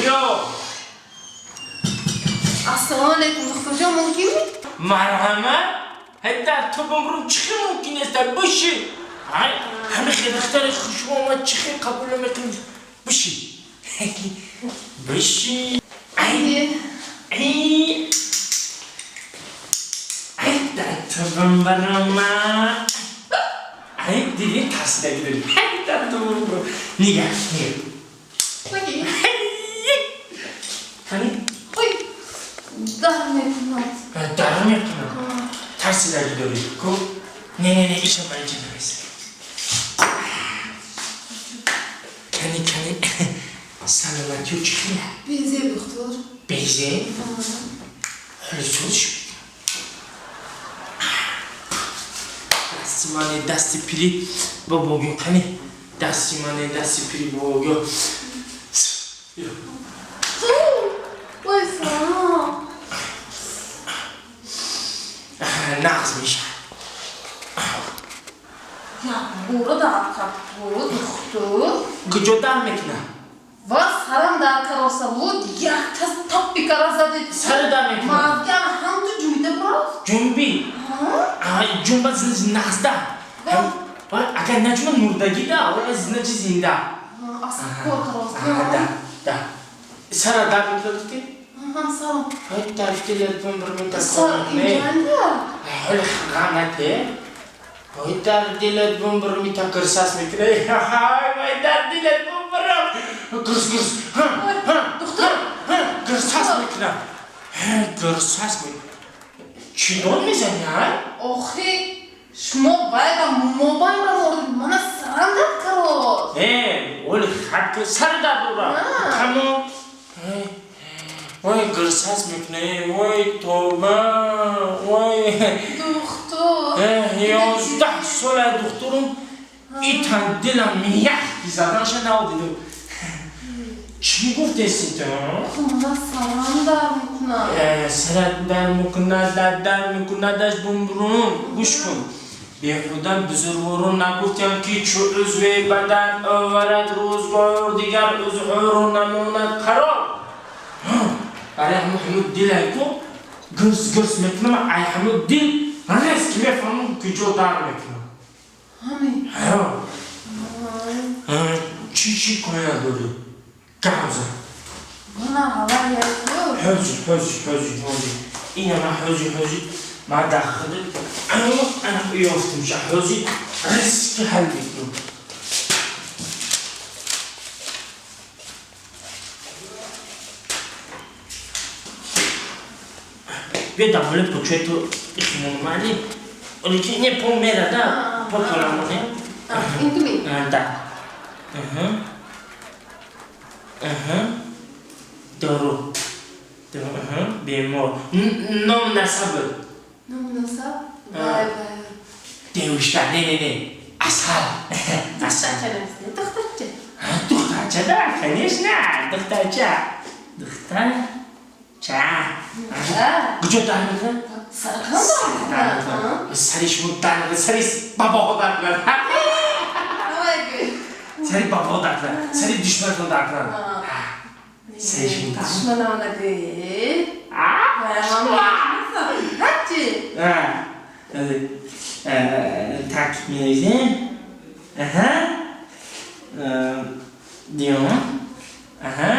Биё. Ассалому алайкум, духтурҷон, мумкин? Марҳамат. Ҳай, дар ту бумрум, чӣ хел мумкин нест? Биши. Ай, ҳами хел духтари хушрӯ омад, чӣ хел қабул намекунӣ? Биши. Биши. Ай, ай. Ай, дар ту бумрум. Ай, дидӣ, тарсидаги дорӣ. Ай, дар ту бумрум. Нигаҳ, нигаҳ. Кани? Ой, дар мекунад. Дар мекунад. Тарсидаги дорӣ. Ку? Не, не, не, иша ба инҷа навис. Кани, кани. Саломатиё чӣ хел? Безе, духтур. Безе? Ҳоли суз шуд. Дасти мане, дасти пири бобогё, кани. Дасти мане, дасти пири бобогё. Ой, салом. Нағз мешавад. Як бора дар кард, духтур. Куҷо дар мекунад? Ва сарам дар кароса буд, як кас топпи кара задед. Сари дар мекунад? Мавгиам ҳам ту ҷумида бурафт. Ҷунбӣ? Ҷунба нағзда. Агар наҷунба, мурдагӣ да, значи зинда. Аз кор кароста. Да, да. Сара дар мекунад, гуфтӣ? Салом. Ай, дар дилат бумрум. Сар инҷанда. Ҳоли ғам нате. Ой, дар дилат бумрум, та гирсас мекунад. Ай, дар дилат бумрум. Гирс, гирс. Духтур. Гирсас мекунад. Гирсас мекунад. Чӣ дод мезанӣ, ай? Охи, шумо вайба мобайн баровардед, мана сарам дард карост. Э, оли хат сар дард дорад. Тамом. Ой, гирсас мекунад. Ой, тоба. Ой. Духтур. 11 сола духтурум, итан дилам ях заданша надидум. Чӣ гуфтеси ту? Мана сарам дард мекунад. Сарат дард мекунад, дард дард мекунадаш, бумрум. Гӯш кун. Беҳуда бузургворон нагуфтанд, ки чу узве ба дард оварад рӯзгор, дигар узвҳоро намонад қарор. Барои ҳамун ҳамун дилай ку гирс гирс мекунам, ай ҳамун дил рез ки мефаҳмам, куҷо дард мекунам. Ҳамин. Чӣ шикоят дорӣ? Гап зан. Мана авария ку. Ҳозир, ҳозир, ҳозир, ҳозир. Ина ман ҳозир, ҳозир. Ман дар худи ана ёфтимша, ҳозир риски ҳал мекунам. Биё, дар ҳоли почои ту ихмонмани. Олеки не по мерада, по коламоне. Интуми. Да. Дору. Бемор. Ном насаб. Ном насаб? Вай, вай. Девушка, не, не, не. Асал. Духтарча нависед, духтарча. Духтарча, да, конечно. Духтарча. Духтарча. Куҷо дар мекунад? Сарам дард мекунад. Сари шумо дард мекунад, сари бабоҳо дард мекунад. Сари бабоҳо дард мекунад, сари душманатон дард мекунад. Сари шумо дард. Душманам нагӯед. Ҳачи. Так, менависем. Аҳа. Диён. Аҳа.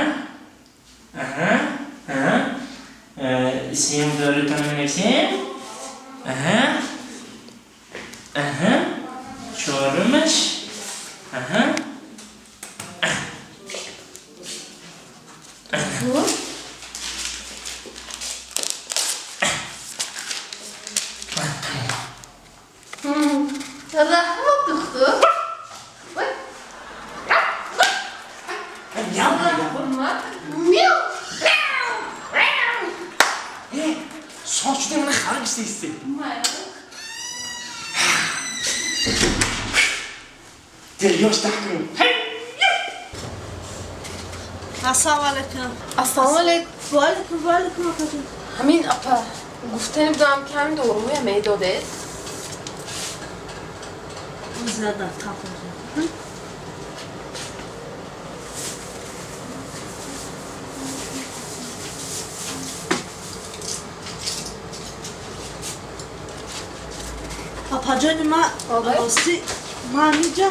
Аҳа. Аҳа. Сеюм дорутон менависем. Аҳа. Аҳа. Чорумаш. Аҳа. Хуб. Раҳмат, духтур. Ой. Раҳмат. Мяу. Соз шуда, мана хароб истейсти. Майли. Дилёш дахкун. Ассалому алайкум. Ассалому алайкум. Ва алайкум, ва алайкум, акаҷон. Ҳамин апа, гуфтани будам, ки ҳамин доруя медодед. Зада тапоза. Апаҷони ма рости ман инҷа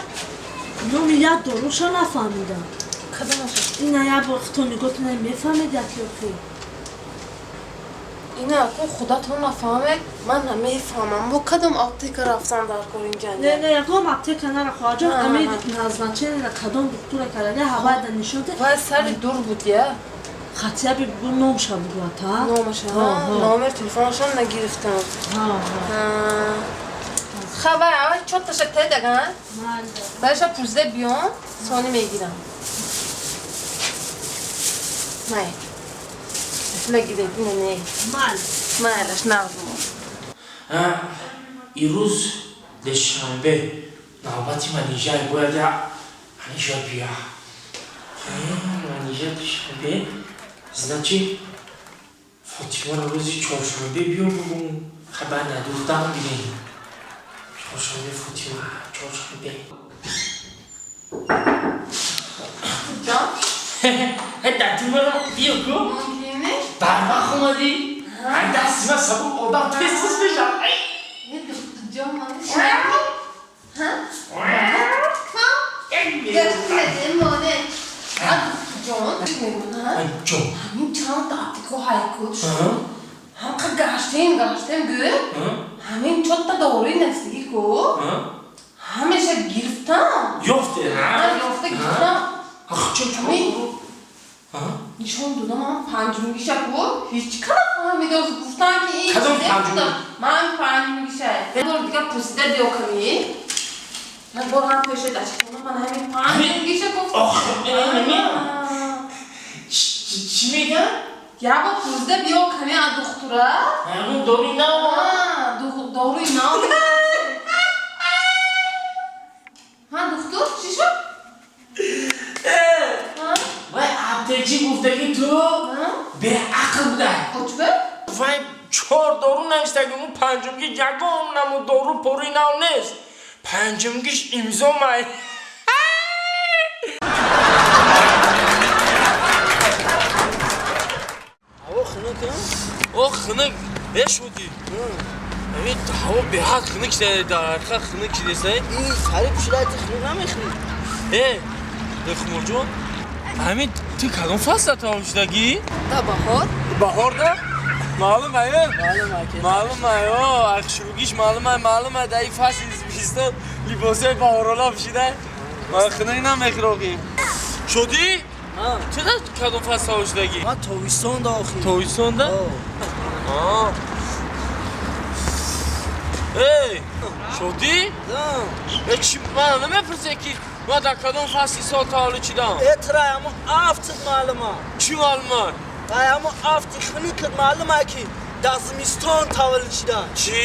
номи як доруша нафаҳмидам. Кадомаша? Ина як бор худтон нигоҳ кунед, мефаҳмед яки охи? Ина ку худатон нафаҳмед, ман намефаҳмам. Бо кадом аптека рафтан дар кор инҷа? Не, не, ягон аптека нара, хоҳарҷон, ами назначение кадом духтуре кардаги, ҳавайда нишон де. Вай сари дур буд, я? Хатия би бугу, номша бугӯяд, ҳа? Номаша, номер телефонашон нагирифтам. Ха, вай аввал чоташа тедаган, баъдаша пурсида биён, сони мегирам. Май. Пула гиред, ина не. Мал. Майлаш, нағз. Ирӯз душанбе, навбати Манижа, бояд я Манижа бия. Манижа душанбе, значит, Фотимаро рӯзи чоршанбе биё бугум. Хабар надурдам бинем. Чоршанбе Фотима, чоршанбе. Ҷон? Датумаро биё ку. Мумкин не? Барвақт омадӣ? Дасти ман сабук, одам тез тез мешавад. Ҷон, ман ҳа? Гаштимоне. Ҷон, ҷон. Ҳамин чанд аптеко ҳайкуд шуд. Ҳамқа гаштем, гаштем, гӯ. Ҳамин чотта доруи нафсигӣ ку. Ҳамеша гирифтам. Ёфте, ҳа? Ёфта гирифтам. Ах, чо чо? Нишон додам ҳам панҷумгиша ку. Ҳеҷ кана фаҳмидост, гуфтам ки ин Кадом панҷум? Ман панҷумгиша. Бор дигар пурсида биё ками. Ман бор ҳам пеши дачкона ман ҳамин панҷумгиша гуфтам. Ох, чӣ мегӯяд? Як бор пурсида биё ками аз духтура. Ҳамин доруи нав. Доруи нав. Ҳа, духтур, чӣ шуд? Вай аптекчи гуфтаги ту беақл буда. Кочба? Вай чор дору навиштаги, ун панҷумги ягон намуд дору пори нав нест. Панҷумгиш имзо май. Ҳаво хунук, О, хунук, э шуди. Ҳамин ҳаво беҳад хунук шуда, дар ҳақиқат хунук шудеса. И сари пӯшидаи ту хунук намехӯрӣ? Э, Духмурҷон, ҳамин ту кадом фасла таваллуд шудагӣ? Да баҳор. Баҳорда? Маълум ай? Маълум ай. Маълум ай, о, ахшугиш маълум ай, маълум ай, дар ин фасли зимистон либосҳои баҳорола пӯшида. Ман хунук намехӯроқӣ. Шудӣ? Ту дар кадом фасл таваллуд шудагӣ? Ман тобистонда охи. Тобистонда? А. Эй, шудӣ? Э, чӣ ман намепурсӣ ки ман дар кадом фасли сол таваллуд шудам? Э, тра ҳамо афтид маълума. Чӣ маълума? Ай ҳамо афти хунукит маълума ки дар зимистон таваллуд шуда. Чӣ?